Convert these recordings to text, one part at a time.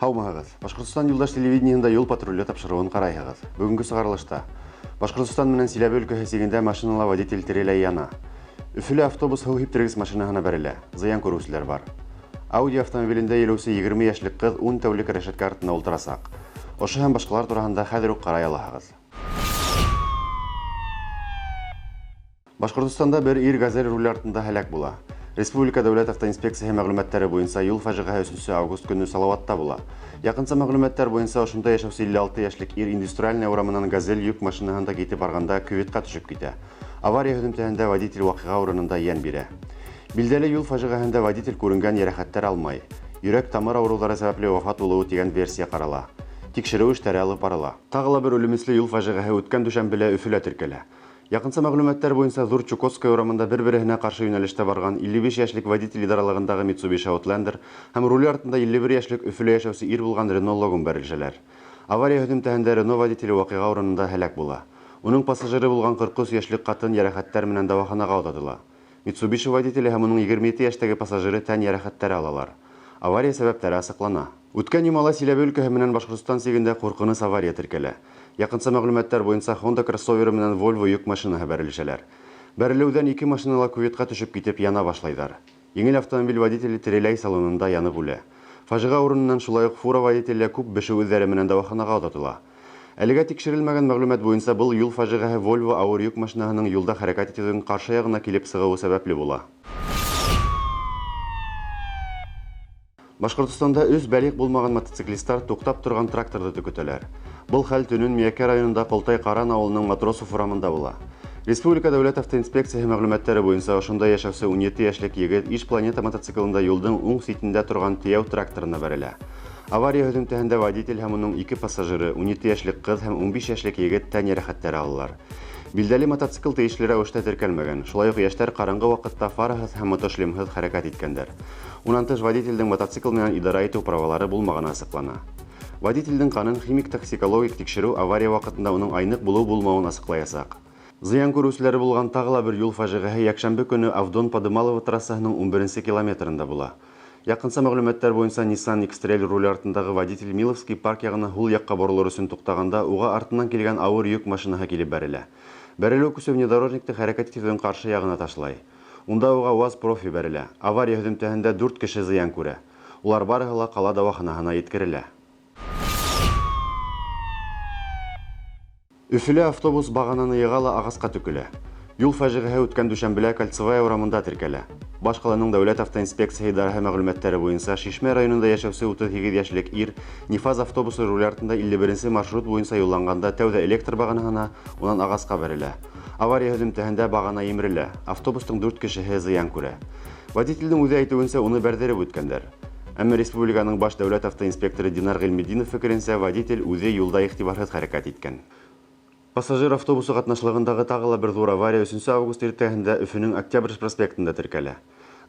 Һаумыһығыҙ! Башҡортостан юлдаш телевидениеһында юл патруле тапшырыуын ҡарайһығыҙ. Бөгөнгө сығарылышта Башҡортостан менән Силәбе өлкәһе сигендә машинала водитель тереләй яна. Өфөлә автобус һыу һиптергес машинаһына бәрелә. Зыян күреүселәр бар. Audi автомобилендә йөрөүсе 20 йәшлек ҡыҙ 10 тәүлек рәшәткә артында ултырасаҡ. Ошо һәм башҡалар тураһында хәҙер үк ҡарай алаһығыҙ. Башҡортостанда бер ир «Газель» руле артында һәләк була. Республика дәүләт автоинспекцияһы мәғлүмәттәре буйынса юл фажиғәһе 3 август көнө Салауатта була. Яҡынса мәғлүмәттәр буйынса ошонда йәшәүсе 56 йәшлек ир Индустриальная урамынан «Газель» йөк машинаһында китеп барғанда кюветҡа төшөп китә. Авария һөҙөмтәһендә водитель ваҡиға урынында йән бирә. Билдәле юл фажиғәһендә водитель күренгән йәрәхәттәр алмай. Йөрәк тамыр ауырыуҙары сәбәпле вафат булыуы тигән версия ҡарала. Тикшереү эштәре алып барыла. Тағы ла бер үлемесле юл фажиғәһе үткән дүшәмбелә Өфөлә теркәлә. Яҡынса мәғлүмәттәр буйынса Ҙур Чукотская урамында бер-береһенә ҡаршы йүнәлештә барған 55 йәшлек водитель идаралығындағы Mitsubishi Outlander һәм руле артында 51 йәшлек Өфөлә йәшәүсе ир булған Renault Logan бәрелешәләр. Авария һөҙөмтәһендә Renault водителе ваҡиға урынында һәләк була. Уның пассажиры булған 43 йәшлек ҡатын йәрәхәттәр менән дауаханаға оҙатыла. Mitsubishi водителе һәм уның 27 йәштәге пассажиры тән йәрәхәттәре алалар. Авария сәбәптәре асыҡлана. Үткән йомала Силәбе өлкәһе менән Башҡортостан сигендә ҡурҡыныс авария теркәлә. Яҡынса мәғлүмәттәр буйынса Honda кроссоверы менән Volvo йөк машинаһы бәрелешәләр. Бәрелеүҙән ике машинала кюветҡа төшөп китеп яна башлайҙар. Еңел автомобиль водителе тереләй салонында янып үлә. Фажиға урынынан шулай уҡ фура водителе күп бешеү эҙҙәре менән дауаханаға оҙатыла. Әлегә тикшерелмәгән мәғлүмәт буйынса был юл фажиғәһе Volvo ауыр йөк машинаһының юлда хәрәкәт итеүҙең ҡаршы яғына килеп сығыуы сәбәпле була. Башҡортостанда 3 бәлиғ булмаған мотоциклисттар туҡтап торған тракторҙы төкөтәләр. Был хәл төнөн Миәкә районында Ҡолтай Ҡаран ауылының Матросов урамында була. Республика дәүләт автоинспекцияһы мәғлүмәттәре буйынса ошонда йәшәүсе 17 йәшлек егет Иш Планета мотоциклында юлдың уң ситендә торған тейәү тракторына бәрелә. Авария һөҙөмтәһендә водитель һәм уның 2 пассажиры, 17 йәшлек ҡыҙ һәм 15 йәшлек егет тән йәрәхәттәре алалар. Билдәле мотоцикл тейешле рәүештә теркәлмәгән. Шулай уҡ йәштәр ҡараңғы ваҡытта фараһыҙ һәм мотошлемһыҙ хәрәкәт иткәндәр. Унан тыш водителдең мотоцикл менән идара итеү правалары булмағаны асыҡлана. Водителдең ҡанын химик-токсикологик тикшереү авария ваҡытында уның айныҡ булыу-булмауын асыҡлаясаҡ. Зыян күреүселәре булған тағы ла бер юл фажиғәһе йәкшәмбе көнө Авдон-Подымалово трассаһының 11 километрында була. Яҡынса мәғлүмәттәр буйынса Nissan X-Trail руле артындағы водитель Миловский парк яғына һул яҡҡа боролор өсөн туҡтағанда уға артынан килгән ауыр йөк машинаһы килеп бәрелә. Бәрелеү көсө внедорожникты хәрәкәт итеүҙең ҡаршы яғына ташлай. Унда уға УАЗ Профи бәрелә. Авария һөҙөмтәһендә 4 кеше зыян күрә. Улар барыһы ла ҡала дауаханаһына еткерелә. Өфөлә автобус бағананы йыға ла ағасҡа төкөлә. Юл фажиғәһе үткән дүшәмбелә Кольцевая урамында теркәлә. Баш ҡаланың дәүләт автоинспекцияһы идараһы мәғлүмәттәре буйынса Шишмә районында йәшәүсе 38 йәшлек ир Нифаз автобусы руле артында 51 маршрут буйынса юлланғанда тәүҙә электр бағанаһына, унан ағасҡа бәрелә. Авария һөҙөмтәһендә бағана емерелә. Автобустың 4 кешеһе зыян күрә. Водителдең үҙе әйтеүенсә, уны бәрҙереп үткәндәр. Әммә республиканың баш дәүләт автоинспекторы Динар Ғилметдинов фекеренсә, водитель үҙе юлда иғтибарһыҙ хәрәкәт иткән. Пассажир автобусы ҡатнашлығындағы тағы ла бер ҙур авария 3 август иртәһендә Өфөнөң Октябрь проспектында теркәлә.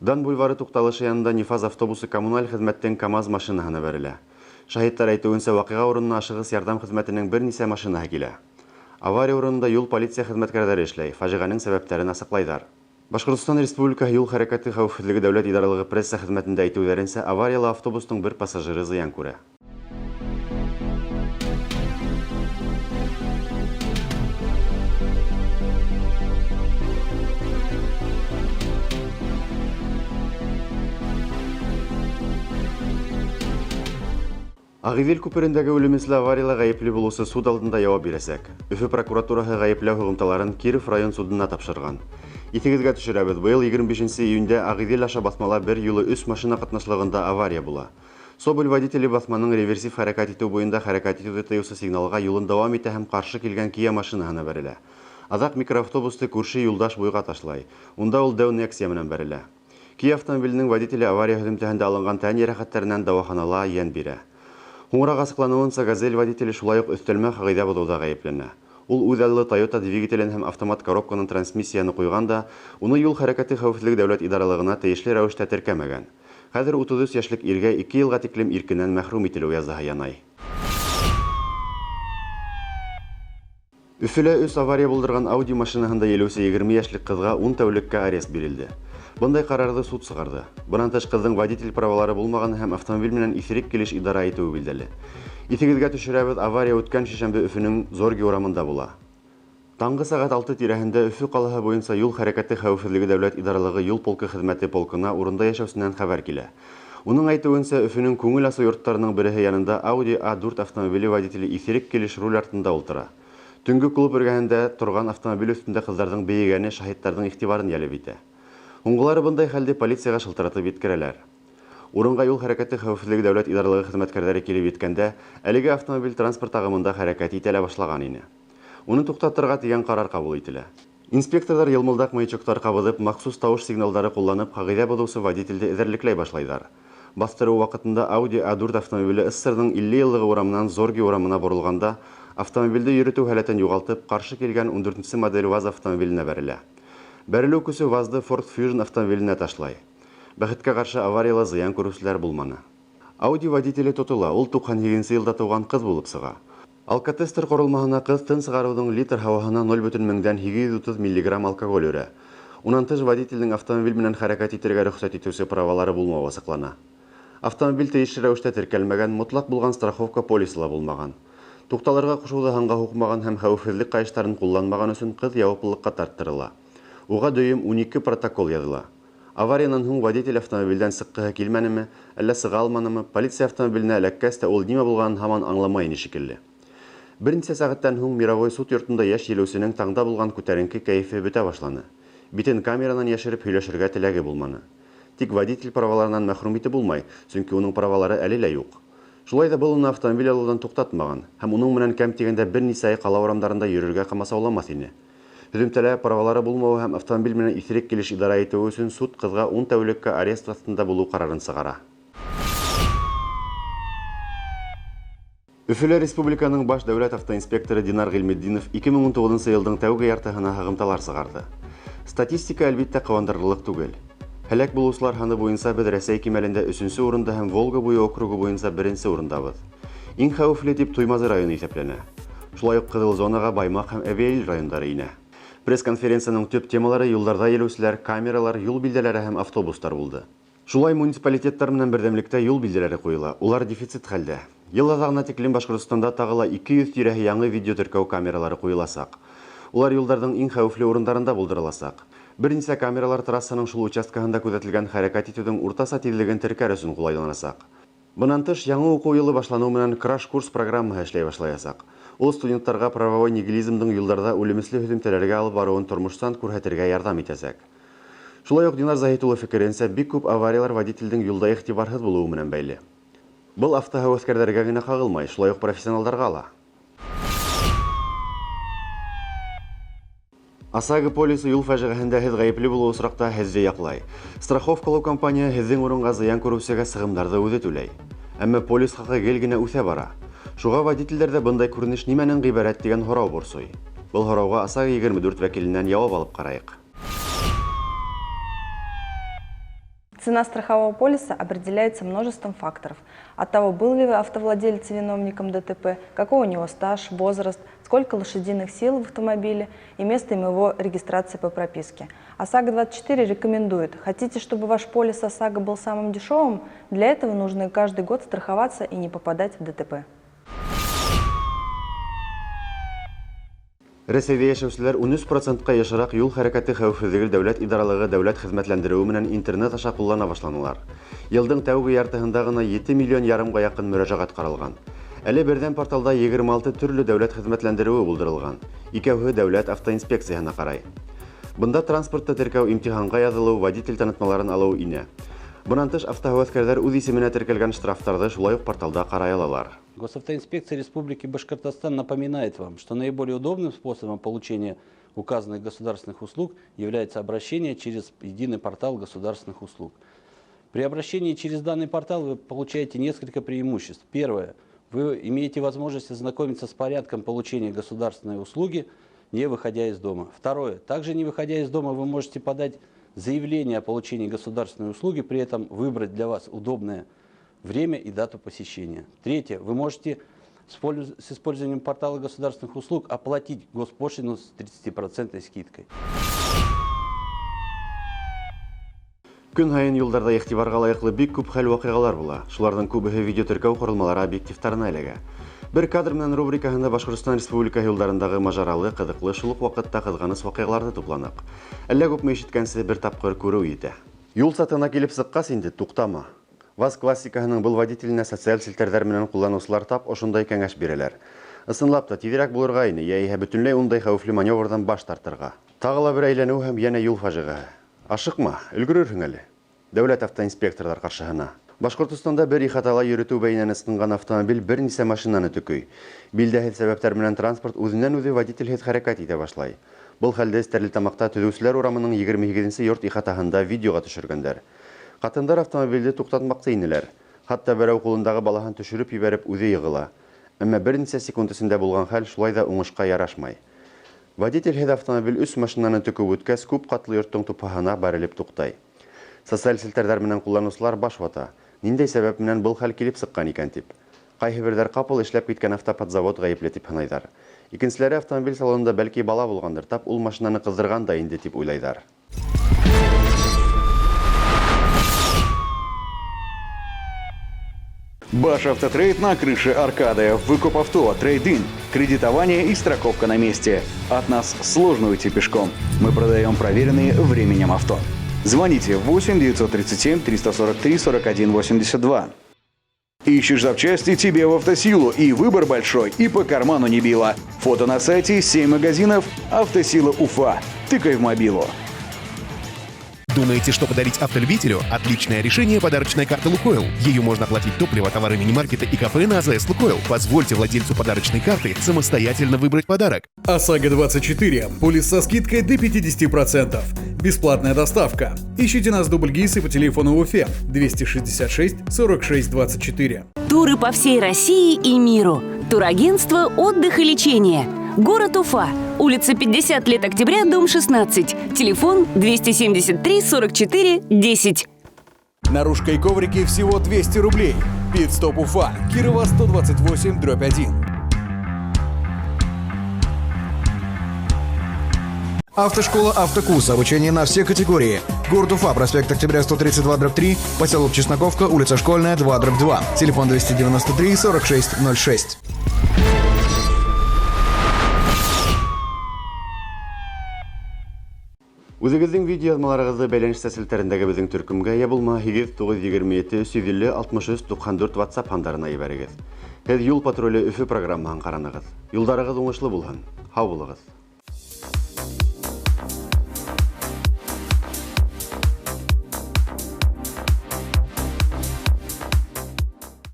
Дан бульвары туҡталышы янында Нифаз автобусы коммуналь хеҙмәттең КАМАЗ машинаһына бәрелә. Шаһиттар әйтеүенсә, ваҡиға урынына ашығыс ярҙам хеҙмәтенең бер нисә машинаһы килә. Авария урынында юл полиция хеҙмәткәрҙәре эшләй, фажиғәнең сәбәптәрен асыҡлайҙар. Башҡортостан Республикаһы юл хәрәкәте хәүефһеҙлеге дәүләт идаралығы пресса хеҙмәтендә әйтеүҙәренсә, аварияла автобустың бер пассажиры зыян күрә. Ағиҙел күперендәге үлемесле аварияла ғәйепле булыусы суд алдында яуап бирәсәк. Өфө прокуратураһы ғәйепләү һығымталарын Киров район судына тапшырған. Иҫегеҙгә төшөрәбеҙ, быйыл 25 июндә Ағиҙел аша баҫмала бер юлы 3 машина ҡатнашлығында авария була. Соболь водителе баҫманың реверсив хәрәкәт итеү буйында хәрәкәт итеүҙе тыйыусы сигналға юлын дауам итә һәм ҡаршы килгән Kia машинаһына бәрелә. Аҙаҡ микроавтобусты күрше юлдаш буйға ташлай. Унда ул дәү Nexia менән бәрелә. Kia автомобиленең водителе авария һөҙөмтәһендә алынған тән йәрәхәттәренән дауаханала йән бирә. Һуңыраҡ асыҡланыуынса, «Газель» водителе шулай уҡ өҫтәлмә ҡағиҙә боҙоуҙа ғәйепләнә. Ул үҙаллы Toyota двигателен һәм автомат коробканан трансмиссияны ҡуйған да, уны юл хәрәкәте хәүефһеҙлеге дәүләт идаралығына тейешле рәүештә теркәмәгән. Хәҙер 33 йәшлек иргә 2 йылға тиклем иркенән мәхрүм ителеү язаһы янай. Өфөлә 3 авария булдырған Audi машинаһында елеүсе 20 йәшлек ҡыҙға 10 тәүлеккә арест бирелде. Бындай ҡарарҙы суд сығарҙы. Бынан тыш ҡыҙҙың водитель правалары булмағаны һәм автомобиль менән иҫерек килеш идара итеүе билдәле. Иҫегеҙгә төшөрәбеҙ, авария үткән шишәмбе Өфөнөң Зорги урамында була. Таңғы сәғәт 6 тирәһендә Өфө ҡалаһы буйынса юл хәрәкәте хәүефһеҙлеге дәүләт идаралығы юл полкы хеҙмәте полкына урында йәшәүсенән хәбәр килә. Уның әйтеүенсә, Өфөнөң күңел асыу йорттарының береһе янында Audi A4 автомобиле водителе иҫерек килеш руль артында ултыра. Төнгө клуб эргәһендә торған автомобиль өҫтөндә ҡыҙҙарҙың бейегәне шаһиттарҙың иғтибарын йәлеп итә. Һуңғылары бындай хәлде полицияға шылтыратып еткерәләр. Урынға юл хәрәкәте хәүефһеҙлеге дәүләт идаралығы хеҙмәткәрҙәре килеп еткәндә, әлеге автомобиль транспорт ағымында хәрәкәт итә лә башлаған ине. Уны туҡтатырға тигән ҡарар ҡабул ителә. Инспекторҙар йылмылдаҡ маячоктар ҡабыҙып, махсус тауыш сигналдары ҡулланып, ҡағиҙә боҙоусы водителде эҙәрлекләй башлайҙар. Баҫтырыу ваҡытында Audi A4 автомобиле СССРҙың 50 йыллығы урамынан Зорги урамына боролғанда, автомобилде йөрөтөү һәләтен юғалтып, ҡаршы килгән 14-нсе модель ВАЗ автомобиленә бәрелә. Бәрелеү көсө ВАЗды Ford Fusion автомобиленә ташлай. Бәхеткә ҡаршы аварияла зыян күреүселәр булманы. Audi водителе тотола, ул 98-нсе йылда тыуған ҡыҙ булып сыға. Алкотестер ҡоролмаһына ҡыҙ тын сығарыуҙың литр һауаһына 0,830 миллиграмм алкоголь өрә. Унан тыш водителдең автомобиль менән хәрәкәт итергә рөхсәт итеүсе правалары булмауы асыҡлана. Автомобиль тейешле рәүештә теркәлмәгән, мотлаҡ булған страховка полисы ла булмаған. Туҡталырға ҡушыуҙы һанға һуҡмаған һәм хәүефһеҙлек ҡайыштарын ҡулланмаған өсөн ҡыҙ яуаплылыҡҡа тарттырыла. Уға дөйөм 12 протокол яҙыла. Авариянан һуң водитель автомобилдән сыҡҡыһы килмәнеме, әллә сыға алманымы, полиция автомобиленә эләккәс тә ул нимә булғанын һаман аңламай ине шикелле. Бер нисә сәғәттән һуң мировой суд йортонда йәш елеүсенең таңда булған күтәренке кәйефе бөтә башланы. Битен камеранан йәшереп һөйләшергә теләге булманы. Тик водитель праваларынан мәхрүм итеп булмай, сөнки уның правалары әле лә юҡ. Шулай ҙа был уны автомобиль алыуҙан туҡтатмаған һәм уның менән кәм тигәндә бер нисә ай ҡала урамдарында йөрөргә ҡамасауламаҫ ине. Һөҙөмтәлә правалары булмауы һәм автомобиль менән иҫерек килеш идара итеүе өсөн суд ҡыҙға 10 тәүлеккә арест аҫтында булыу ҡарарын сығара. Өфөлә республиканың баш дәүләт автоинспекторы Динар Ғилметдинов 2019 йылдың тәүге яртыһына һығымталар сығарҙы. Статистика әлбиттә ҡыуандырырлыҡ түгел. Һәләк булыусылар һаны буйынса беҙ Рәсәй кимәлендә 3-нсе урында һәм Волга буйы округы буйынса 1-нсе урындабыҙ. Иң хәүефле тип Туймазы районы иҫәпләнә. Шулай уҡ ҡыҙыл зонаға Баймаҡ һәм Әбйәлил райондары инә. Пресс-конференцияның төп темалары юлдарҙа елеүселәр, камералар, юл билдәләре һәм автобустар булды. Шулай муниципалитеттар менән берҙәмлектә юл билдәләре ҡуйыла. Улар дефицит хәлдә. Йыл аҙағына тиклем Башҡортостанда тағы ла 200 тирәһе яңы видеотеркәү камералары ҡуйыласаҡ. Улар юлдарҙың иң хәүефле урындарында булдырыласаҡ. Бер нисә камералар трассаның шул участкаһында күҙәтелгән хәрәкәт итеүҙең уртаса тиҙлеген теркәр өсөн ҡулайланасаҡ. Бынан тыш, яңы уҡыу йылы башланыу менән краш-курс программаһы эшләй башлаясаҡ. Ул студенттарға правовой нигилизмдың юлдарҙа үлемесле һөҙөмтәләргә алып барыуын тормоштан күрһәтергә ярҙам итәсәк. Шулай уҡ Динар Заһит улы фекеренсә, бик күп авариялар водителдең юлда иғтибарһыҙ булыуы менән бәйле. Был автоһәүәҫкәрҙәргә генә ҡағылмай, шулай уҡ профессионалдарға ла. ОСАГО полисы юл фажиғәһендә һеҙ ғәйепле булыу осраҡта һеҙҙе яҡлай. Страховкалау компания һеҙҙең урынға зыян күреүсегә сығымдарҙы үҙе түләй. Әммә полис хаҡы гел генә үҫә бара. Шуға водителдәрҙә бындай күренеш нимәнән ғибәрәт тигән һорау борсой. Был һорауға ОСАГО 24 вәкиленән яуап алып ҡарайыҡ. Цена страхового полиса определяется множеством факторов. От того, был ли автовладелец виновником ДТП, какой у него стаж, возраст, сколько лошадиных сил в автомобиле и место его регистрации по прописке. ОСАГО-24 рекомендует: хотите, чтобы ваш полис ОСАГО был самым дешевым? Для этого нужно каждый год страховаться и не попадать в ДТП. Рәсәйҙә йәшәүселәр 13%-ҡа йышыраҡ юл хәрәкәте хәүефһеҙлеге дәүләт идаралығы дәүләт хеҙмәтләндереүе менән интернет аша ҡуллана башланылар. Йылдың тәүге яртыһында ғына 7,5 миллион яҡын мөрәжәғәт ҡаралған. Әле берҙәм порталда 26 төрлө дәүләт хеҙмәтләндереүе булдырылған. Икәүһе дәүләт автоинспекцияһына ҡарай. Бында транспортты теркәү, имтиханға яҙылыу, водитель танытмаларын алыу инә. Бынан тыш автоһәүәҫкәрҙәр үҙ исеменә теркәлгән штрафтарҙы шулай уҡ порталда ҡарай алалар. Госавтоинспекция Республики Башкортостан напоминает вам, что наиболее удобным способом получения указанных государственных услуг является обращение через единый портал государственных услуг. При обращении через данный портал вы получаете несколько преимуществ. Первое. Вы имеете возможность ознакомиться с порядком получения государственной услуги, не выходя из дома. Второе. Также, не выходя из дома, вы можете подать заявление о получении государственной услуги, при этом выбрать для вас удобное время и дату посещения. Третье. Вы можете с использованием портала государственных услуг оплатить госпошлину с 30% скидкой. Көн һайын юлдарҙа иғтибарға лайыҡлы бик күп хәл-ваҡиғалар була. Шуларҙың күбеһе видеотеркәү ҡоролмалары объективтарына эләгә. Бер кадр менән рубрикаһында Башҡортостан Республикаһы юлдарындағы мажаралы, ҡыҙыҡлы, шул уҡ ваҡытта ҡыҙғаныс ваҡиғаларҙы тупланыҡ. Әллә күпме ишеткәнсе бер тапҡыр күреү етә. Юл сатына килеп сыҡҡас инде туҡтама. ВАЗ классикаһының был водителенә социаль селтәрҙәр менән ҡулланыусылар тап ошондай кәңәш бирәләр. Ысынлап та тиҙерәк булырға ине, йә иһә бөтөнләй ундай хәүефле маневрҙан баш тартырға. Тағы ла бер әйләнеү һәм йәнә юл фажиғәһе. Ашыҡма, өлгөрөрһөң әле. Дәүләт автоинспекторҙар ҡаршыһына. Башҡортостанда бер ихатала йөрөтөү бәйенән ысҡынған автомобиль бер нисә машинаны төкөй. Билдәһеҙ сәбәптәр менән транспорт үҙенән үҙе водителһеҙ хәрәкәт итә башлай. Был хәлде Стәрлетамаҡта Төҙөүселәр урамының 28-нсе йорт ихатаһында видеоға төшөргәндәр. Ҡатындар автомобилде туҡтатмаҡсы инеләр. Хатта берәү ҡулындағы балаһын төшөрөп ебәреп үҙе йығыла. Әммә бер нисә секунд эсендә булған хәл шулай ҙа уңышҡа ярашмай. Водителһеҙ автомобиль 3 машинаны төкөп үткәс, күп ҡатлы йорттоң тупһаһына бәрелеп туҡтай. Социаль селтәрҙәр менән ҡулланыусылар баш вата. Ниндәй сәбәп менән был хәл килеп сыҡҡан икән тип. Ҡайһы берҙәр ҡапыл эшләп киткән автоподзавод ғәйепле тип һанайҙар. Икенселәре автомобиль салонында бәлки бала булғандыр, тап ул машинаны ҡыҙҙырған да инде тип уйлайҙар. Баш Автотрейд на крыше Аркады. Выкуп авто, трейд-ин, кредитование и страховка на месте. От нас сложно уйти пешком. Мы продаем проверенные временем авто. Звоните 8 937 343 41 82. Ищешь запчасти — тебе в Автосилу. И выбор большой, и по карману не било. Фото на сайте, 7 магазинов, Автосила Уфа. Тыкай в мобилу. Думаете, что подарить автолюбителю? Отличное решение – подарочная карта «Лукойл». Ее можно оплатить топливо, товары мини-маркета и кафе на АЗС «Лукойл». Позвольте владельцу подарочной карты самостоятельно выбрать подарок. ОСАГО-24. Полис со скидкой до 50%. Бесплатная доставка. Ищите нас в Дубльгисе по телефону в Уфе 266 46 24. Туры по всей России и миру. Турагентство «Отдых и лечение». Город Уфа. Улица 50 лет Октября, дом 16. Телефон 273 44 10. Наружка и коврики всего 200 рублей. Пит-стоп Уфа. Кирова 128/1. Автошкола «Автокурс». Обучение на все категории. Город Уфа, проспект Октября 132/3, поселок Чесноковка, улица Школьная 2/2. Телефон 293 46 06. Үҙегеҙҙең видеояҙмаларығыҙҙы бәйләнеш селтәрендәге беҙҙең төркөмгә йә булмаһа 8 927 350 63 94 WhatsApp һандарына ебәрегеҙ. Һеҙ «Юл патруле Өфө» программаһын ҡаранығыҙ. Юлдарығыҙ уңышлы булһын. Һау булығыҙ.